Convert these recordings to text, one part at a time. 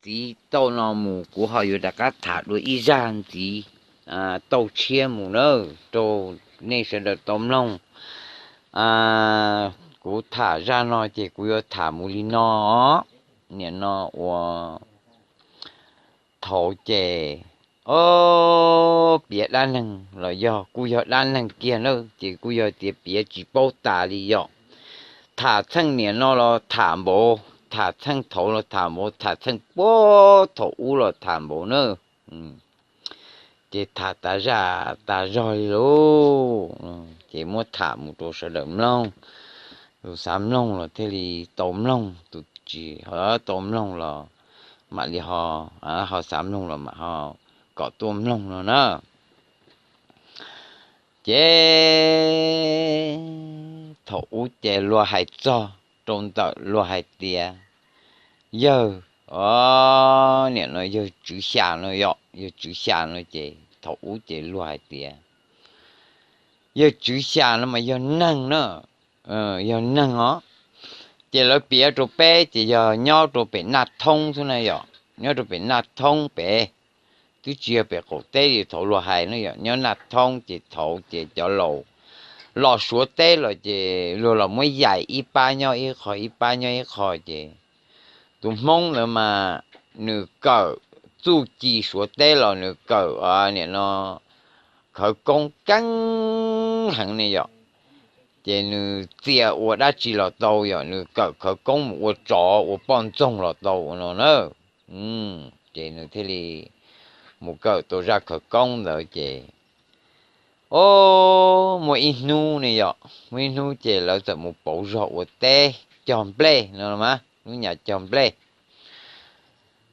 ntxiv tauj no mus kuv ho yuav rov qab tham dua ib zaj ntxiv tauj tshiab mus na, rau nej sawv daws tau mloog. Kuv tham zaj no ces kuv yuav tham mus li no. Nim no ua thaum ces, o, piav dab neeg los yog kuj yog dab neeg kiag na, ces kuj yog tias piav tsis paub tas li yom. Tham txheej nim no los tham npaum, tham txheej thaum los tham npaum, tham txheej puag thaum ub los tham npaum na. Ces tham tas zaj tas zog li lauj, ces muab tham mus rau sawv daws mloog. Tus xav mloog los thiaj li tau mloog, tus tsis tau mloog los mam li ho, ho xav mloog los mam ho kom tuaj mloog no na. Ces thaum ub ces luag hais txog rau ntawm luag hais tias yawg, o, nim no yawg Tswv Xya no yom, yawg Tswv Xya no ces thaum ub ces luag hais tias yawg Tswv Xya no mas yog neeg na, yog neeg os. Ces lawv piav rau peb ces yog nyob rau pem Naj Thoob xwb na yom, nyob rau pem Naj Thoob pem, twb tsis yog pem qaum teb li thaum luag hais no yom, nyob Naj Thoob ces thaum ces cov laus los Suav teb los ces luag los muab yaim ib pab nyob ib qho ib pab nyob ib qho ces tus Hmoob ntawd mas nws kawm txuj ci Suav teb los nws kawm nim no khawv koob keeb heev ne yom. Ces nws txia ua dab tsi los tau yom, nws kawm khawv koob mus ua tsov ua poj ntxoog los tau no na. Ces nws thiaj li mus kawm tau zaj khawv koob ntawd ces, o, muaj ib hnub ne yom, muaj ib hnub ces lawv txawm mus pauv zog ua teb cog nplej no mas, hnub nyoog cog nplej.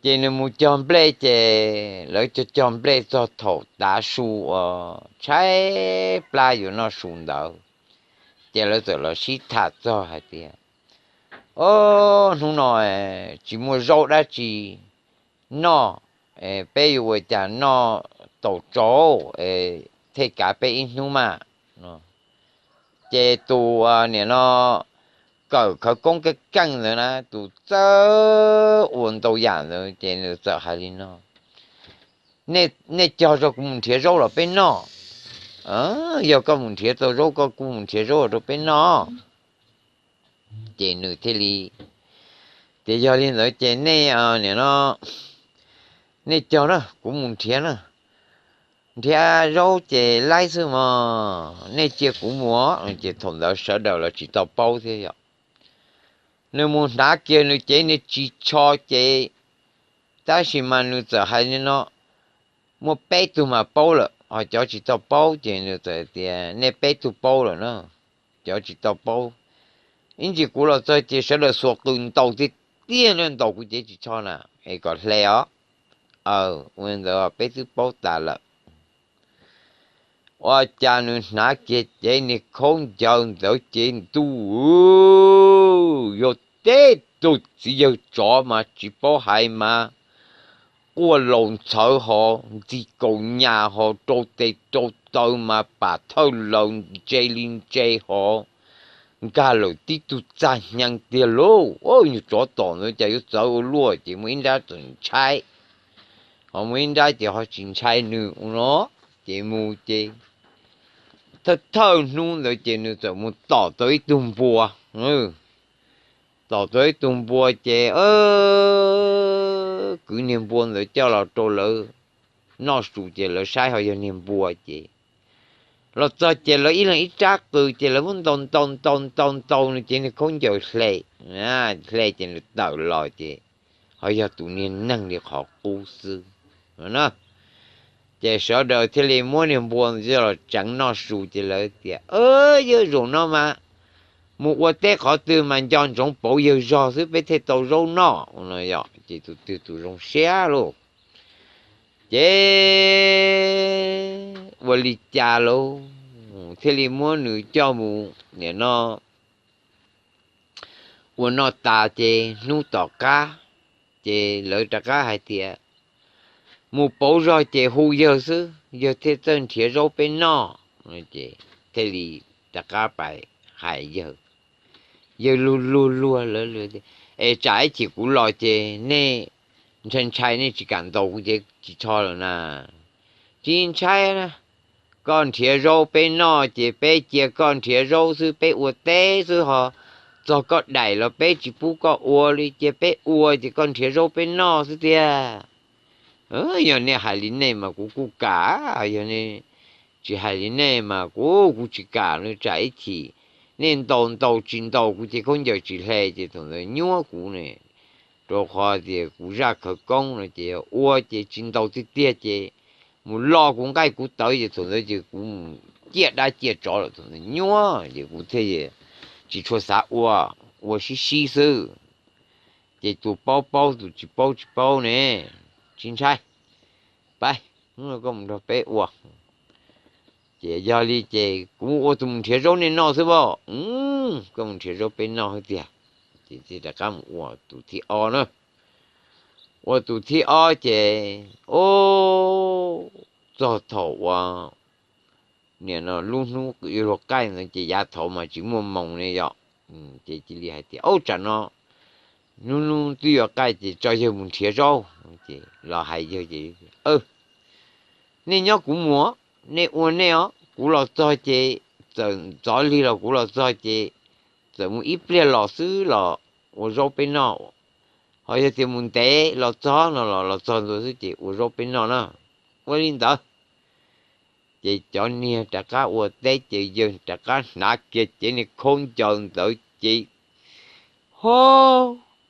Ces nws mus cog nplej ces lawv cog cog nplej txog thaum tav su uas tshaib plab yuav noj su ntawd, ces lawv txawm los sib tham txog hais tias, o, hnub no tsis muaj zaub dab tsi noj, peb yuav ua cas noj tau tsau, thiaj kav peb ib hnub mas. Ces tus nim no kawm khawv koob keej keej ntawd na, tus txawj ua ntau yam ntawd ces nws txawm hais li no, nej cog zog kuv mus nrhiav zaub los peb noj. Yog koj mus nrhiav tau zaub koj kuj mus nrhiav zaub rau peb noj. Ces nws thiaj li tias yog li ntawd ces nej nim no, nej cog na kuv mus nrhiav na, nrhiav zaub ces laib xwb mog, nej cia kuv mus. Ces thaum ntawd sawv daws los tsis tau paub thiab yom. Nws mus hnav kiag nws cev niag ris tsho ces, tab sis mas nws txawm hais li no, muaj peb tug mas paub lawm, ho cov tsis tau paub ces nws txawm tias nej peb tug paub lawm na, cov tsis tau paub. Ib ntsis kuv los txog ces sawv daws xuas qws ntaus tiag tiag na, ntaus kuv cev ris tsho na, es kom hle os. Aw, ua ntawd peb twb paub tas lawm. Ua cas nws hnav kiag cev niag khaub ncaws ntawd ces ntuj, yog teb tug txiv yawg tsov mas tsis paub hais mas quaj laus ntxhawv ho ntxig kaus nyas ho rau tes rau taw mas pam thawj laws ntse li ntse ho nkag lawm tib tug txag hnyee tiag lauj. Nyuag tsov tom ntawd cas yuav txawv ua luaj ces muaj ib nrab txawm ntshai, ho muaj ib nrab ces ho tsis ntshai nws ua no. Ces mus ces thawj thawj hnub ntawd ces nws txawm mus tom tau ib tug npua. Tom tau ib tug npua ces kwv niag npua ntawd coj los rau lawv noj su ces lawv saib ho yog niag npua ces los txog ces lawv ib leeg ib rab qws ces lawv muab ntaus ntaus ntaus ntaus ntaus nws ces niag khaub ncaws hle, hle ces nws tawm los ces ho yog tus niag neeg li qhov qub xwb no. Ces sawv daws thiaj li muab niag npua ntawd coj los tseev noj su ces lawv tias, yawg, zaum no mas mus ua teb qhov twg mas nco ntsoov pauv yawg zog xwb peb thiaj tau zaub noj no yom. Ces tus twg tus zoo siab lauj. Ces ua li cas lauj, thiaj li muab nws coj mus nim no ua noj tas ces hnub tom qab ces lawv rov qab hais tias, mus pauv zog ces hu yawg xwb, yawg thiaj txawj nrhiav zaub peb noj. Ces thiaj li rov qab pais hais yawg, yawg luag luag luag lawv, es tsam ib chim kuv los ces nej ntshai ntshai nej tsis kam ntaus kuv ces tsis tso lawm na. Tsis ntshai na, koj nrhiav zaub peb noj ces peb cia koj nrhiav zaub xwb, peb ua teb xwb ho. Txog koj daim los peb tsis pub koj ua li, cia peb ua ces koj nrhiav zaub peb noj xwb tiag. Yog nej hais li nej mas kuv kuj kam, yog nej tsis hais li nej mas kuv kuv tsis kam li. Tsam ib chim nej ntaus ntaus tsis ntaus kuv ces khaub ncaws tsis hle ces thaum ntawd nyuab kuv ne, rau qhov tias kuv zaj khawv koob no ces yog ua ces tsis ntaus tiag tiag ces mus lo kuv nqaij kuv tawv ces thaum ntawd ces kuv mus ciaj dab ciaj tsov lawm, thaum ntawd nyuab ces kuv thiaj tsis tshua xav ua, ua sib sib xwb. Ces tus paub paub, tus tsis paub tsis paub ne, tsis ntshai, pab, koj mus nrog peb ua. Ces yog li ces kuv mus ua tus mus nrhiav zaub nej noj xwb pab. Koj mus nrhiav zaub peb noj xwb tiag. Ces rov qab mus ua tus thib ob na. Ua tus thib ob ces, o, txog thaum uas nim no lub hnub yuav luag qaij ntawd ces yav thaud mas tsis muaj moos ne yom. Ces cia li hais tias, Au, tsam no hnub hnub twb yuav qaij ces tso yawg mus nrhiav zaub. Ces los hais yawg ces, Nej nyob kuv mus, nej ua nej os, kuv los txog ces txawm ntxov lig los kuv los txog ces txawm mus ib pliag los xwb los ua zaub peb noj. Ho yog tias mus ntev los txog no los los txog ntua xwb ces ua zaub peb noj na. Ua li ntawd ces cov niag rov qab ua teb ces yawg rov qab hnav kiag cev niag khaub ncaws ntawd ces, ho,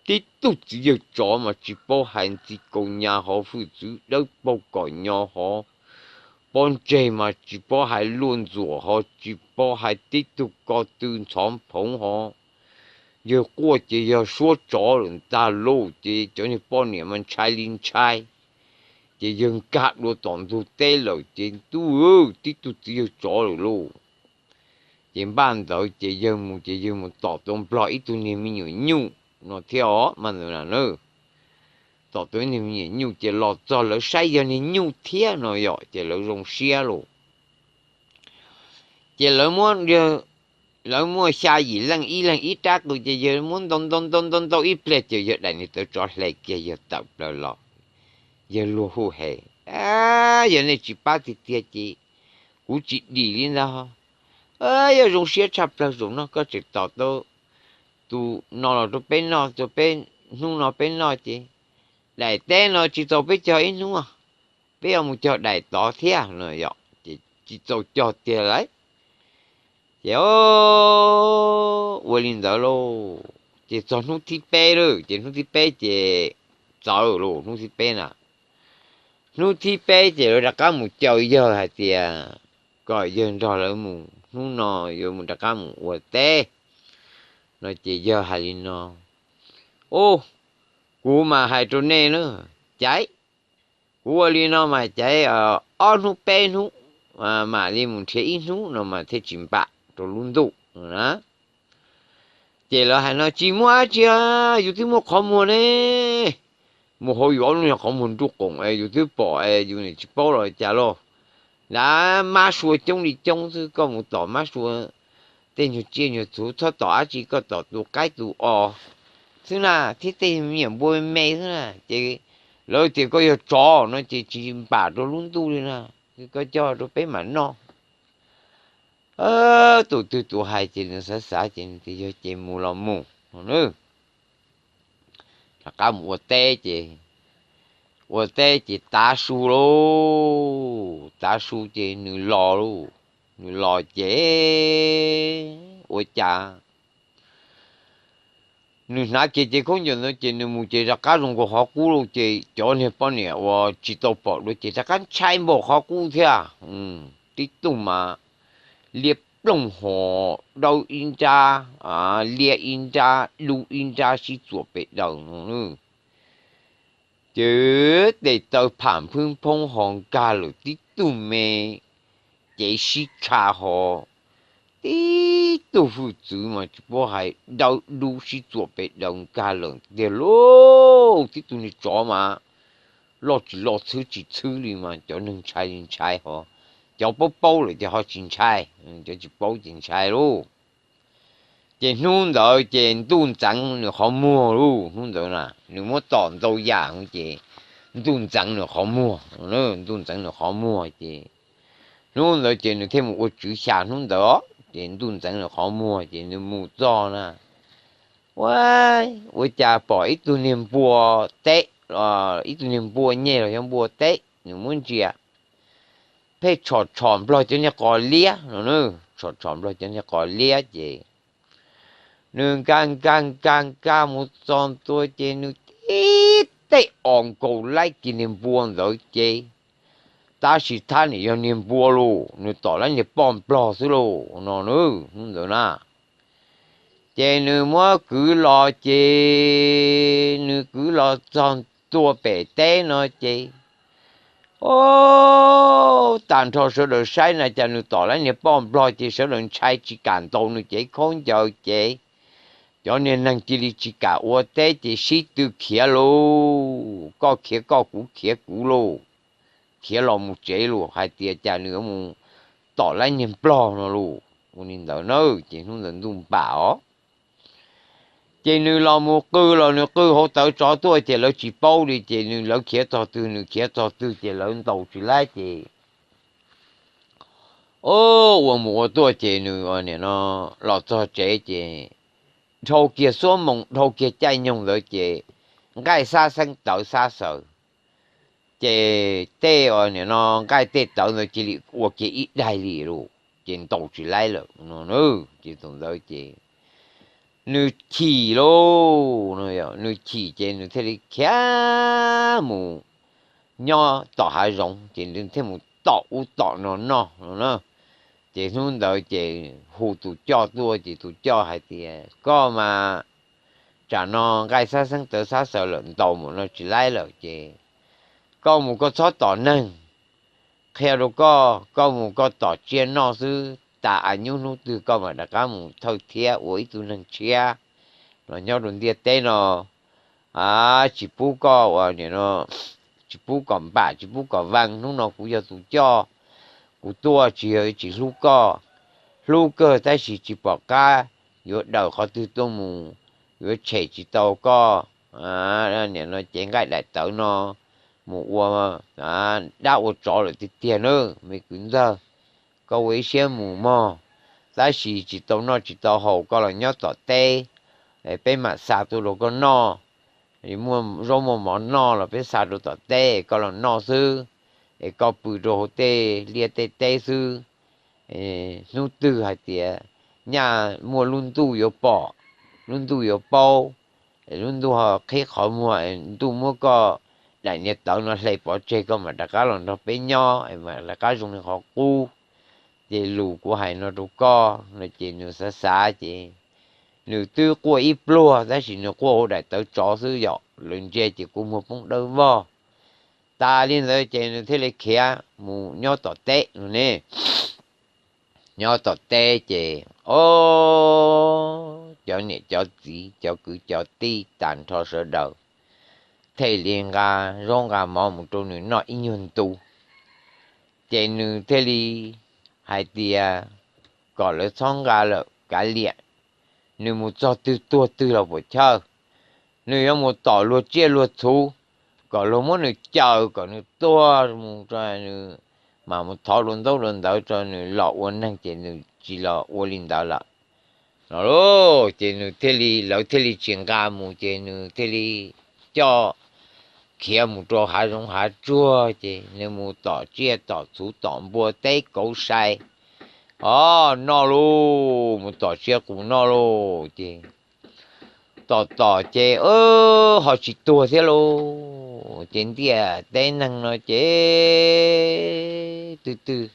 tib tug txiv yawg tsov mas tsis paub hais ntxi kaus nyas hov, hwj txwv dawb paug kom nyo hov, pob ntseg mas tsis paub hais luaj ntxuam hov, tsis paub hais tib tug ko tw ntxhov phoov hov. Yawg quaj ces yog suab tsov lawm ntag lauj. Ces cov niag poj niam mas ntshai li ntshai. Ces yawg nkag dua tom ntug teb lawm ces, Ntuj, tib tug txiv yawg tsov lawm lauj. Ces npaj ntawd ces yawg mus ces yawg mus tom tau nplog ib tug niag me nyuam nyuj no thiab os, npaj ntawd na. Tom tau ib niag me nyuam nyuj ces los txog lawv saib yog niag nyuj thiab no yom, ces lawv zoo siab lauj. Ces lawv muab, lawv muaj xya yim leej, ib leeg ib rab qws ces yawg muab ntaus ntaus ntaus ntaus ntaus ib pliag ces yawg daim niag tawv tsov hle kiag yawg tawm plaws los. Yawg luag hu hes, Yog nej tsis pab tiag tiag ces kuv tsis dim li ntag. Yog zoo siab tshaj plaws zaum no koj tseem tom tau tus no los rau peb noj, rau peb hnub no peb noj ces daim teb no tsis txaus peb cog ib hnub, peb yuav mus cog daim tod thiab no yom, ces tsis txaus cog tiag lauj. Ces ua li ntawd lauj, ces txog hnub thib peb lawm ces hnub thib peb ces txawv lauj, hnub thib peb na. Hnub thib peb ces lawv rov qab mus caw yawg hais tias kom yawg nrog lawv mus, hnub no yuav mus rov qab mus ua teb no ces yawg hais li no, Ub, kuv mas hais rau nej na, caiv, kuv ua li no mas caiv ob hnub peb hnub mam li mus nrhiav ib hnub no mas thiaj tsis npam rau lub ntuj na. Ces lawv hais no, Tsis muaj dab tsi, yus twb muaj qhov muag ne, mus hauv yus ob lub niag qhov muag nruj qoom es yus twb pom es yus nim tsis paub los cas lauj. Lav mab sua coob li coob xwb, koj mus tom mab sua tej nyuag tsiaj nyuag txhu, txhob tom dab tsi, koj tom tus qaib tus os xwb na, thiab tej me nyuam npua me me xwb na. Ces lawv tias koj yog tsov no ces tsis npam rau lub ntuj li na, koj coj rau peb mam noj. Tus twg tus hais ces nws xav xav ces nws tias, Yog ces mus los mus. Rov qab mus ua teb ces, ua teb ces tav su lauj, tav su ces nws los lauj, nws los ces ua cas nws hnav kiag cev khaub ncaws ntawd ces nws mus ces rov qab zoo nkaus qhov qub lauj. Ces cov niag poj niam uas tsis tau pom dua ces rov qab ntshai npaum qhov qub thiab. Tib tug mas liab ploog hos dawb ib nrab, liab ib nrab, dub ib nrab sib txuam pes daws no. Ces tes taw pham nphwb nphoob ho nkag lawm, tib tug me cev sib kha ho, tib tug hwj txwv mas tsis paub hais dawb dub sib txuam pes daws nkag lawm tiag lauj. Tib tug niag tsov mas loj tsis loj txhwb tsis txhwb li mas cov neeg ntshai li ntshai ho, cov paub paub lawm ces ho tsis ntshai, cov tsis paub ces ntshai lauj. Ces hnub ntawd ces ntuj ntxeev nws qhov muag lauj. Hnub ntawd na nws muab tom ntau yam ces ntuj ntxeev nws qhov muag, ntuj ntxeev nws qhov muag ces hnub ntawd ces nws thiaj mus ua tswv xya hnub ntawd os, ces ntuj ntxeev nws qhov muag ces nws mus txog na, ua, ua cas pom ib tug niag npua teb, ib tug niag npua nyeg los yog npua teb, nws muab ntsia pheej tshom tshom nplog cov niag qos liab no, tshom tshom nplog cov niag qos liab ces nws nkag nkag nkag nkag mus txog ntua ces nws tib teg os nkaus laib kiag niag npua ntawd ces, tab sis thab nim yog niag npua lauj, nws tom laib niag poj nplog xwb lauj no na, hnub ntawd na. Ces nws muab kwv los ces nws kwv los txog ntua pem teb no ces, o, tag nrho sawv daws saib na cas nws tom laib niag poj nplog ces sawv daws ntshai tsis kam ntaus nws cev khaub ncaws ces cov niag neeg cia li tsis kam ua teb ces sib tw khiav lauj, koj khiav koj kuv khiav kuv lauj, khiav los mus tsev lauj, hais tias cas nws mus tom laib niag nplog no lauj, ua li ntawd na. Ces hnub ntawd ntuj npam os, ces nws los mus qw los nws qw hauv tawv tsov tuaj ces lawv tsis paub li ces nws, lawv khiav txog twg nws khiav txog twg ces lawv ntaus tsis laib ces, o, ua mus ua tuaj ces nws nim no los txog tsev ces dhau kiag xuab moos dhau kiag caij nyoog ntawd ces nqaij xab xeeb tawv xab xaws, ces tej nim no nqaij tej tawv ntawd cia li ua kiag ib daig li lauj, ces ntaus tsis laib lawm no. Ces thaum ntawd ces nws chim lauj, nws chim ces nws thiaj li khiav mus nyob tom hav zoov ces nws thiaj mus tom ub tom no noj no na. Ces hnub ntawd ces hu tus coj tuaj ces tus coj hais tias koj mas tsam no nqaij xab xeeb tawv xab xaws lawm, ntaus mus no tsis laib lawm ces koj mus koj txhob tom neeg, qhia rau koj, koj mus koj tom tsiaj noj xwb, tas a nyub hnub twg koj mam rov qab mus thawj thiab ua ib tug neeg tshiab los nyob rau ntiaj teb no. A, tsis pub koj ua nim no, tsis pub kom npam tsis pub kom vee, hnub no kuv yog tus coj, kuv tuaj tsis yog tsis hlub koj, hlub kawg tab sis tsis pom qab yuav daws qhov twg tuaj mus, yuav tshem tsis tau koj nim no cev nqaij daim tawv no mus ua dab ua tsov lawm tiag tiag nawb me kwv ntxawg. Koj ua ib siab mus mog, tab sis tsis tau noj tsis tau haus koj los nyob tom teb, peb mam xa tuaj rau koj noj. Muaj zaub muaj mov noj los peb xa rau tom teb koj los noj xwb, es koj pw rau hauv tej liaj tej teb xwb. Hnub twg hais tias nyaj muaj lub ntuj yuav pom, lub ntuj yuav paub, es lub ntuj ho qhib qhov muag es ntuj muab koj daim niag tawv no hle pov tseg koj mam rov qab los nrog peb nyob es mam rov qab zoo li qhov qub. Ces lus kuv hais no rau koj no ces nws xav xav ces nws twb quaj ib pluag tab sis nws quaj hauv daim tawv tsov xwb yom, lawv ntsia ces kua muag poob dawb vog. Tas li ntawd ces nws thiaj li khiav mus nyob tom teb no ne. Nyob tom teb ces, o, cov niam cov txiv cov kwv cov tij tas nrho sawv daws thiaj li nqa zaub nqa mov mus rau nws noj ib nyuag ntu. Ces nws thiaj li hais tias kom lawv txhob nqa lawm kav liam, nws mus txog twg tuag twg los puam chawj, nws yuav mus tom luag tsiaj luag txhu, kom luag muab nws caws kom nws tuag mus, nws mam mus thov dua ntaub dua ntawv rau nws los ua neeg ces nws tsis los ua li ntawd lawm no lauj. Ces nws thiaj li, lawv thiaj li tsis nqa mus ces nws thiaj li coj khiav mus rau hav zoov hav tsuag ces nws mus tom tsiaj tom txhu tom npua teb kauv sai, o, noj lauj, mus tom tsiaj qus noj lauj ces tom tom ces ho tsis tuag thiab lauj. Ces ntiaj teb neeg no ces twg twg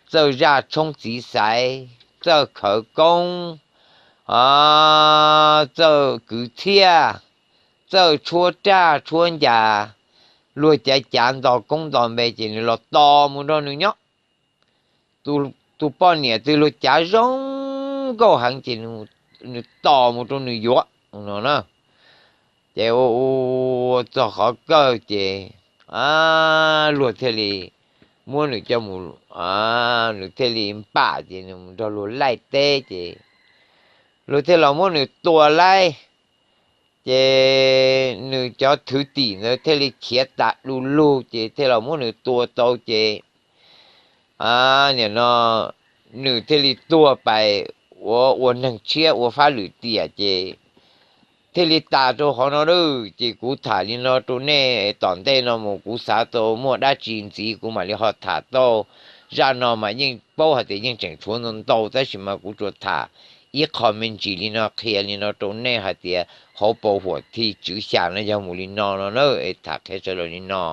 txawj zaj tshoob txiv xaiv, txawj khawv koob, txawj kwv txhiaj, txawj tshuab raj tshuab ncas, luag cav cav nto koob nto npe ces nws los tos mus nrog nws nyob. Tus poj niam twg luag cav zoo nkauj heev ces nws tos mus rau nws yuav no na. Ces ua ua txog qhov kawg ces luag thiaj li muab nws coj mus, nws thiaj li npam ces nws mus nrog luag laij teb ces luag thiaj los muab nws tua laib. Ces nws cov thwv tim ntawd thiaj li khiav tas du lug ces thiaj los muab nws tua tau ces nim no nws thiaj li tuag pais ua ua neeg tshiab ua fab lwm tiam ces thiaj li tas rau qhov no lawm. Ces kuv tham li no rau nej, tom ntej no mus kuv xav tau muaj dab tsi ntxiv kuv mam li ho tham tau. Zaj no mas yeej paub hais tias yeej tseem tshuav ntau ntau tab sis mas kuv tsuas tham ib qho me ntsis li no qhia li no rau nej hais tias hauv paus huam thij tswv xya no yog mus li no no na, es tham qhia sawv daws li no.